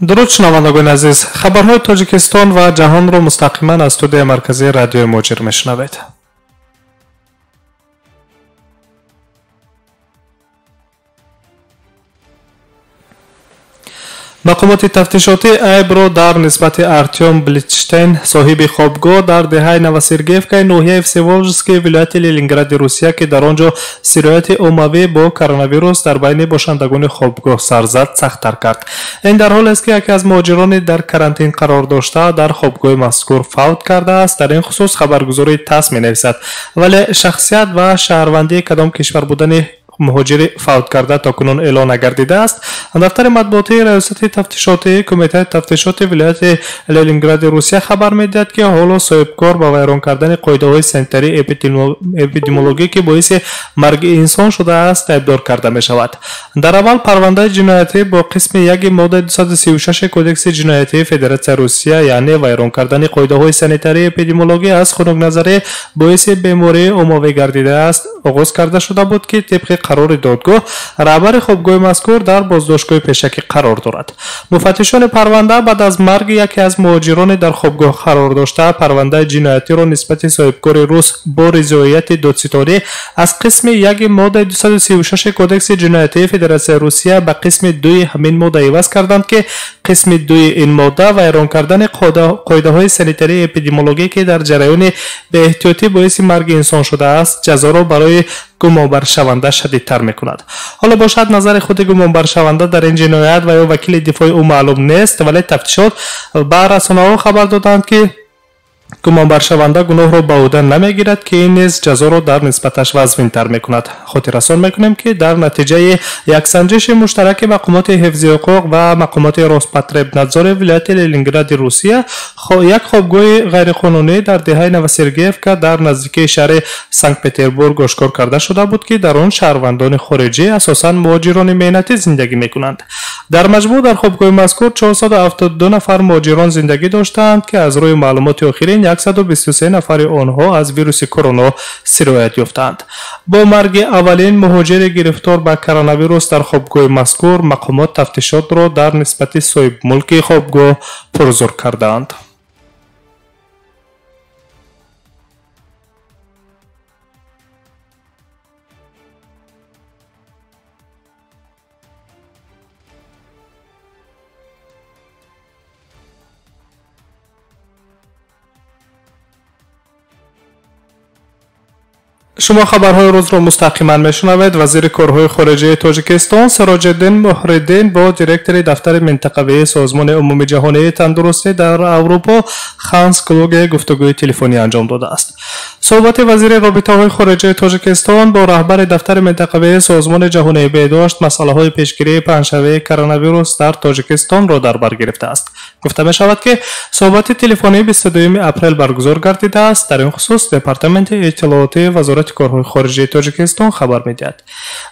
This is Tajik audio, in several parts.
Дуруд, шунавандагони азиз. Хабарҳои Тоҷикистон ва ҷаҳонро мустақиман аз студияи марказии радиои Муҳоҷир мешунавед. Мақомоти тафтишотӣ айбро дар нисбати Артём Блитштейн, соҳиби хобгоҳ дар деҳаи Новосергеевкаи ноҳияи Всеволожский вилояти Ленингради Русия, ки дар он ҷо сирояти оммавӣ бо коронавирус дар байни бошандагони хобгоҳ сар зад, сахттар кард. Ин дар ҳолест, ки яке аз муҳоҷирони дар карантин қарор дошта дар хобгоҳи мазкур фавт кардааст. Дар ин хусус хабаргузории ТАСС менависад. Вале шахсият ва шаҳрвандии кадом кишвар будани муҳоҷири фавт карда то кунун эълон нагардидааст. Дафтари матбуотии Раёсати тафтишотии Кумитаи тафтишоти вилояти Ленингради Русия хабар медиҳад, ки ҳоло соҳибкор ба вайрон кардани қоидаҳои санитарии эпидемиологӣ, ки боиси марги инсон шудааст, айбдор карда мешавад. Дар аввал парвандаи ҷиноятӣ бо қисми яки моддаи 236 Кодекси ҷиноятии Федератсияи Русия, яъне вайрон кардани қоидаҳои санитарии эпидемиологӣ аз хунукназарӣ боиси бемории оммавӣ гардидааст, оғоз карда шуда буд, ки тибқи қарори додгоҳ раҳбари хобгоҳи мазкур дар боздоштгоҳи пешакӣ қарор дорад. Муфаттишони парванда баъд аз марги яке аз муҳоҷирони дар хобгоҳ қарор дошта парвандаи ҷиноятиро нисбати соҳибкори рус бо ризоияти додситорӣ аз қисми яки моддаи 236 Кодекси ҷиноятии Федератсияи Русия ба қисми дуи ҳамин модда иваз карданд, ки қисми дуи ин модда вайрон кардани қоидаҳои санитарии эпидемиологӣ, ки дар ҷараёни беэҳтиётӣ боиси марги инсон шудааст, ҷазоро барои гумонбаршаванда шадидтар мекунад. Ҳоло бошад, назари худи гумонбаршаванда дар ин ҷиноят ва ё вакили дифои ӯ маълум нест, вале тафтишот ба расонаҳо хабар доданд, ки гумонбаршаванда гуноҳро ба ӯҳда намегирад, ки ин низ ҷазоро дар нисбаташ вазнинтар мекунад. Хотиррасон мекунем, ки дар натиҷаи яксанҷиши муштараки мақомоти ҳифзи ҳуқуқ ва мақомоти Роспотребнадзори вилояти Ленингради Русия як хобгоҳи ғайриқонунӣ дар деҳаи Новосергеевка дар наздикии шаҳри Санкт-Петербург ошкор карда шуда буд, ки дар он шаҳрвандони хориҷӣ, асосан муҳоҷирони меҳнатӣ, зиндагӣ мекунанд. Дар маҷмӯъ дар хобгоҳи мазкур 472 нафар муҳоҷирон зиндагӣ доштаанд, ки аз рӯи маълумоти охирин 123 нафари онҳо аз вируси корона сироят ёфтаанд. Бо марги аввалин муҳоҷири гирифтор ба коронавирус дар хобгоҳи мазкур мақомот тафтишотро дар нисбати соҳибмулки хобгоҳ пурзур кардаанд. Шумо хабарҳои рӯзро мустақиман мешунавед. Вазири корҳои хориҷии Тоҷикистон Сироҷиддин Муҳриддин бо директори дафтари минтақавии Созмони умумиҷаҳонии тандурустӣ дар Аврупо Ханс Клуге гуфтугӯи телефонӣ анҷом додааст. Суҳбати вазири робитаҳои хориҷии Тоҷикистон бо раҳбари дафтари минтақавии Созмони ҷаҳонии беҳдошт масъалаҳои пешгирии паҳншавии коронавирус дар Тоҷикистонро дар бар гирифтааст. Гуфта мешавад, ки суҳбати телефонӣ 22 апрел баргузор гардидааст. Дар ин хусус Департаменти иттилоотии Вазорати корҳои хориҷии Тоҷикистон хабар медиҳад.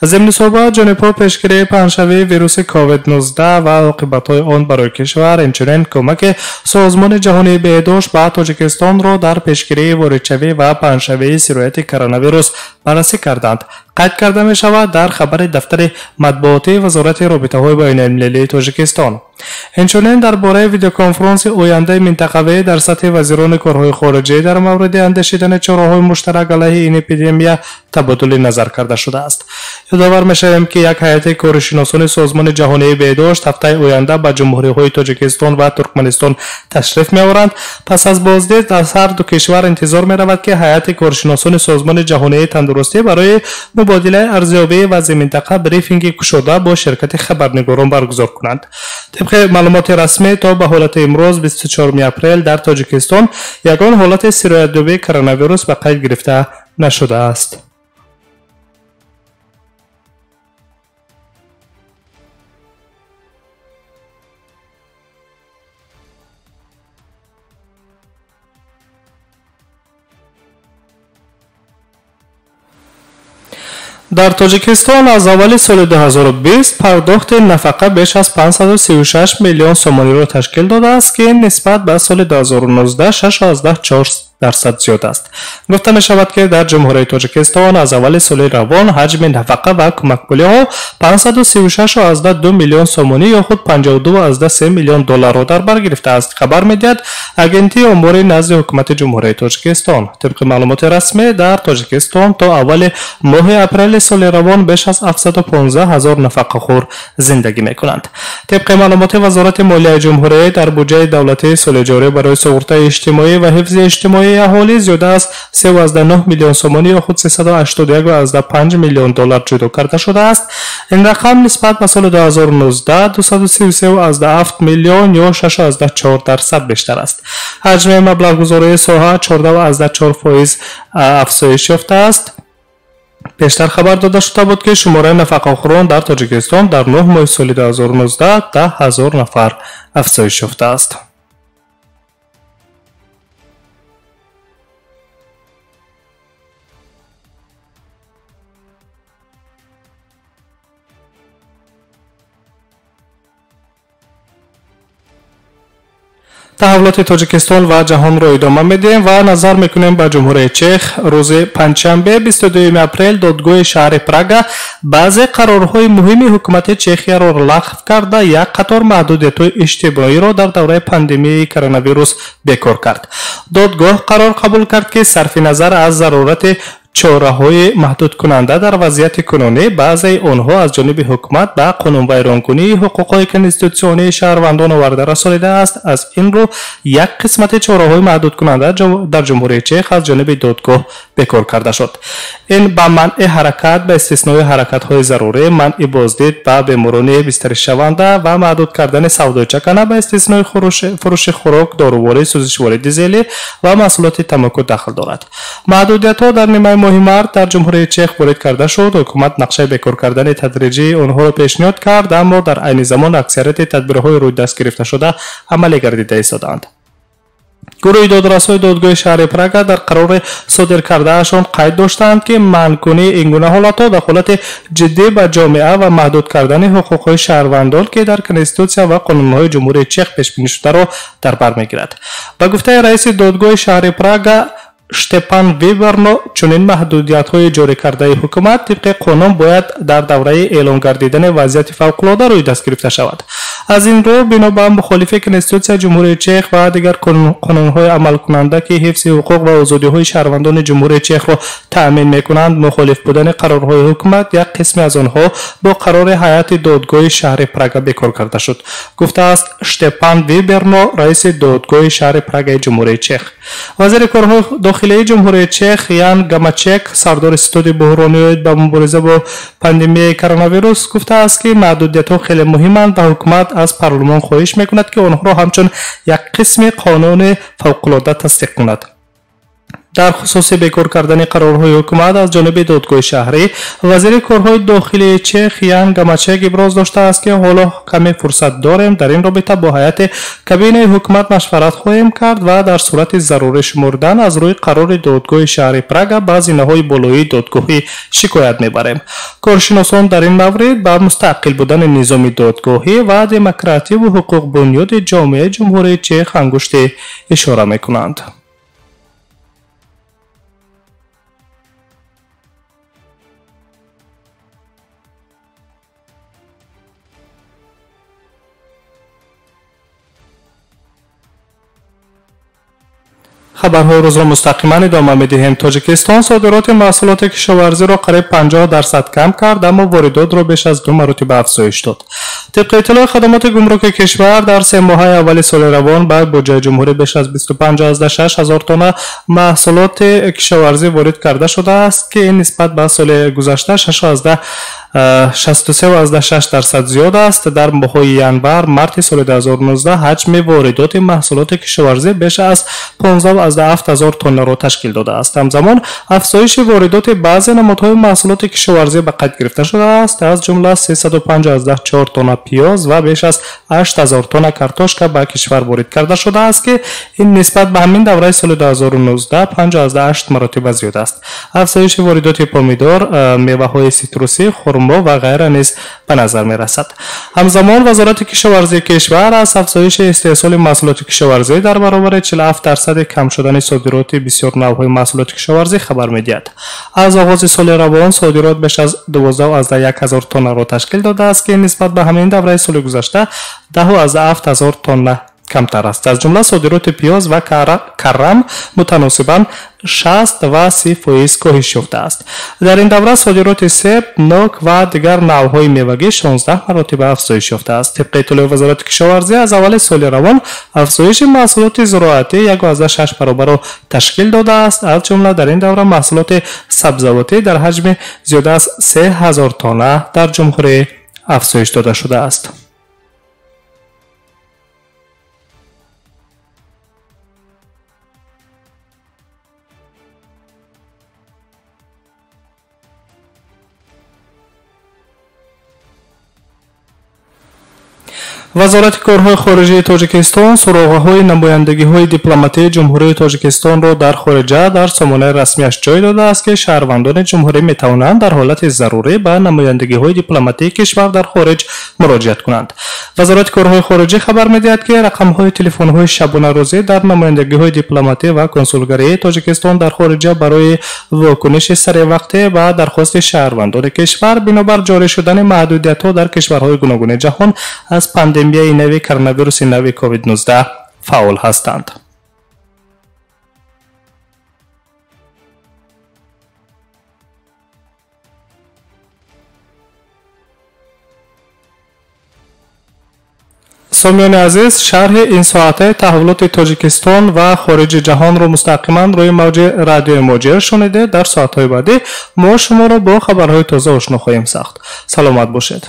Зимни суҳбат ҷонибҳо пешгирии паҳншавии вируси COVID-19 ва оқибатҳои он барои кишвар, инчунин кӯмаки Созмони ҷаҳонии беҳдошт ба Тоҷикистонро дар пешгирии воридшавӣ ва паҳншавии сирояти коронавирус баррасӣ карданд. Қайд карда мешавад дар хабари дафтари матбуотии Вазорати робитаҳои байналмилалии Тоҷикистон. Инчунин дар бораи видеоконфронси ояндаи минтақавӣ дар сатҳи вазирони корҳои хориҷӣ дар мавриди андешидани чораҳои муштарак алайҳи ин эпидемия табодули назар карда шудааст. Ёдовар мешавем, ки як ҳайати коршиносони Созмони ҷаҳонии беҳдошт ҳафтаи оянда ба ҷумҳуриҳои Тоҷикистон ва Туркманистон ташриф меоранд. Пас аз боздид аз ҳар ду кишвар интизор меравад, ки ҳайати коршиносони Созмони ҷаҳонии тандурустӣ барои мубодилаи арзёбии вазъи минтақа брифинги кушода бо ширкати хабарнигорон баргузор кунанд. Тибқи маълумоти расмӣ то ба ҳолати имрӯз 24 апрел дар Тоҷикистон ягон ҳолати сироятёбии коронавирус ба қайд гирифта нашудааст. Дар Тоҷикистон аз аввали соли 2020 пардохти нафақа беш аз 536 миллион сомониро ташкил додааст, ки нисбат ба соли 2019 6,4 % зиёд аст. Гуфта мешавад, ки дар Ҷумҳурии Тоҷикистон аз аввали соли равон ҳаҷми нафақа ва кӯмакпулиҳо 536,2 миллион сомонӣ ё худ 52,3 миллион долларро дар бар гирифтааст, хабар медиҳад Агентии омори назди Ҳукумати Ҷумҳурии Тоҷикистон. Тибқи маълумоти расмӣ, дар Тоҷикистон то аввали моҳи апрели соли равон беш аз 715 ҳазор нафақахӯр зиндагӣ мекунанд. Тибқи маълумоти Вазорати молияи ҷумҳурӣ, дар буҷаи давлатии соли ҷорӣ барои суғуртаи иҷтимоӣ ва ҳифзи иҷтимоии аҳолӣ зиёда аз 3,9 миллион сомонӣ ё худ 381,5 миллион доллар ҷудо карда шудааст. Ин рақам нисбат ба соли 2019 233,7 миллион ё 6,4% бештар аст. Ҳаҷми маблағгузории соҳа 14,4% афзоиш ёфтааст. Пештар хабар дода шуда буд, ки шумораи нафақахӯрон дар Тоҷикистон дар 9 моҳи соли 2019 10 ҳазор нафар афзоиш ёфтааст. Таҳаввулоти Тоҷикистон ва ҷаҳонро идома медиҳем ва назар мекунем ба Ҷумҳурии Чех. Рӯзи панҷшанбе, 22 апрел, додгоҳи шаҳри Прага баъзе қарорҳои муҳими ҳукумати Чехияро лағв карда, як қатор маҳдудиятҳои иҷтимоиро дар давраи пандемияи коронавирус бекор кард. Додгоҳ қарор қабул кард, ки сарфи назар аз зарурати чораҳои маҳдудкунанда дар вазъияти кунунӣ, баъзеи онҳо аз ҷониби ҳукумат ба қонунвайронкунии ҳуқуқҳои конститутсионии шаҳрвандон оварда расонидааст. Аз ин рӯ як қисмати чораҳои маҳдудкунанда дар Ҷумҳурии Чех аз ҷониби додгоҳ бекор карда шуд. Ин ба манъи ҳаракат ба истиснои ҳаракатҳои зарурӣ, манъи боздид ба беморони бистаришаванда ва маҳдуд кардани савдои чакана ба истиснои фурӯши хӯрок, доруворӣ, сӯзишвории дизелӣ ва маҳсулоти тамоку дахл дорад. Маҳдудиятҳо дар нимаи моҳи март дар Ҷумҳурии Чех ворид карда шуд. Ҳукумат нақшаи бекор кардани тадриҷии онҳоро пешниҳод кард, аммо дар айни замон аксарияти тадбирҳои рӯй даст гирифташуда амалӣ гардида истодаанд. Гурӯҳи додрасҳои додгоҳи шаҳри Прага дар қарори содир кардаашон қайд доштаанд, ки манъкунии ин гуна ҳолатҳо дахолати ҷиддӣ ба ҷомеа ва маҳдуд кардани ҳуқуқҳои шаҳрвандон, ки дар конститутсия ва қонунҳои Ҷумҳурии Чех пешбинӣ шударо дар бар мегирад. Ба гуфтаи раиси додгоҳи шаҳри Прага Штепан Виберно, чунин маҳдудиятҳои ҷорӣ кардаи ҳукумат тибқи қонун бояд дар давраи эълон гардидани вазъияти фавқулода рӯй даст гирифта шавад. Аз ин рӯ, бино ба мухолифи Конститутсияи Ҷумҳурии Чех ва дигар қонунҳои амалкунанда, ки ҳифзи ҳуқуқ ва озодиҳои шаҳрвандони Ҷумҳурии Чехро таъмин мекунанд, мухолиф будани қарорҳои ҳукумат як қисме аз онҳо бо қарори ҳайати додгоҳи шаҳри Прага бекор карда шуд, гуфтааст Штепан Виберно, раиси додгоҳи шаҳри Прагаи Ҷумҳурии Чех. Вазири корҳои дохилии Ҷумҳурии Чех Ян Гамачек, сардори ситоди буҳронӣ оид ба мубориза бо пандемияи коронавирус, гуфтааст, ки маҳдудиятҳо хеле муҳиманд ва ҳукумат аз парлумон хоҳиш мекунад, ки онҳоро ҳамчун як қисми қонуни фавқулода тасдиқ кунад. Дар хусуси бекор кардани қарорҳои ҳукумат аз ҷониби додгоҳи шаҳрӣ, вазири корҳои дохилии Чех Ян Гамачек иброз доштааст, ки ҳоло каме фурсат дорем, дар ин робита бо ҳайати кабинаи ҳукумат машварат хоҳем кард ва дар сурати зарурӣ шумурдан аз рӯи қарори додгоҳи шаҳри Прага ба зинаҳои болоии додгоҳӣ шикоят мебарем. Коршиносон дар ин маврид ба мустақил будани низоми додгоҳӣ ва демокративу ҳуқуқбунёди ҷомеаи Ҷумҳурии Чех ангушти ишора мекунанд. Хабарҳои рӯзро мустақиман идома медиҳем. Тоҷикистон содироти маҳсулоти кишоварзиро қариб 50% кам кард, аммо воридотро беш аз 2 маротиба афзоиш дод. Тибқи иттилои хадамоти гумруки кишвар, дар 3 моҳаи аввали соли равон ба буҷаи ҷумҳурӣ беш аз 25,6 ҳазор тонна маҳсулоти кишоварзӣ ворид карда шудааст, ки ин нисбат ба соли гузашта 63,6% зиёд аст. Дар моҳҳои январ марти соли 2019 ҳаҷми воридоти маҳсулоти кишоварзӣ беш аз 15,7 ҳазор тоннаро ташкил додааст. Ҳамзамон афзоиши воридоти баъзе намудҳои маҳсулоти кишоварзӣ ба қайд гирифта шудааст, аз ҷумла 305,4 тонна пиёз ва беш аз 8 ҳазор тонна картошка ба кишвар ворид карда шудааст, ки ин нисбат ба ҳамин давраи соли 2019 5,8 маротиба зиёд аст. Афзоиши воридоти помидор, меваҳои ситрусӣ, хурмо хурмо ва ғайра низ ба назар мерасад. Ҳамзамон Вазорати кишоварзии кишвар аз афзоиши истеҳсоли маҳсулоти кишоварзӣ дар баробари 47% кам шудани содироти бисёр навъҳои маҳсулоти кишоварзӣ хабар медиҳад. Аз оғози соли равон содирот беш аз 12,1 ҳазор тоннаро ташкил додааст, ки нисбат ба ҳамин давраи соли гузашта 10,7 ҳазор тонна камтар аст. Аз ҷумла содироти пиёз ва карам мутаносибан 60 ва 30% коҳиш ёфтааст. Дар ин давра содироти себ, нок ва дигар навъҳои мевагӣ 16 маротиба афзоиш ёфтааст. Тибқи иттилои Вазорати кишоварзӣ, аз аввали соли равон афзоиши маҳсулоти зироатӣ 1,6 баробарро ташкил додааст. Аз ҷумла дар ин давра маҳсулоти сабзавотӣ дар ҳаҷми зиёда аз 3000 тонна дар ҷумҳурӣ афзоиш дода шудааст. Вазорати корҳои хориҷии Тоҷикистон суроғаҳои намояндагиҳои дипломатии Ҷумҳурии Тоҷикистонро дар хориҷа дар сомонаи расмиаш ҷой додааст, ки шаҳрвандони ҷумҳурӣ метавонанд дар ҳолати зарурӣ ба намояндагиҳои дипломатии кишвар дар хориҷ муроҷиат кунанд. Вазорати корҳои хориҷӣ хабар медиҳад, ки рақамҳои телефонҳои шабонарӯзӣ дар намояндагиҳои дипломатӣ ва консулгарии Тоҷикистон дар хориҷа барои вокуниши саривақтӣ ба дархости шаҳрвандони кишвар бинобар ҷорӣ шудани маҳдудиятҳо дар кишварҳои гуногуни ҷаҳон аз пандемияи нави коронавируси нави COVID-19 фаъол ҳастанд. Сомиёни азиз, шарҳи ин соатаи таҳаввулоти Тоҷикистон ва хориҷи ҷаҳонро мустақиман рӯи мавҷи радиои Муҳоҷир шунидед. Дар соатҳои баъдӣ мо шуморо бо хабарҳои тоза ошно хоҳем сохт. Саломат бошед.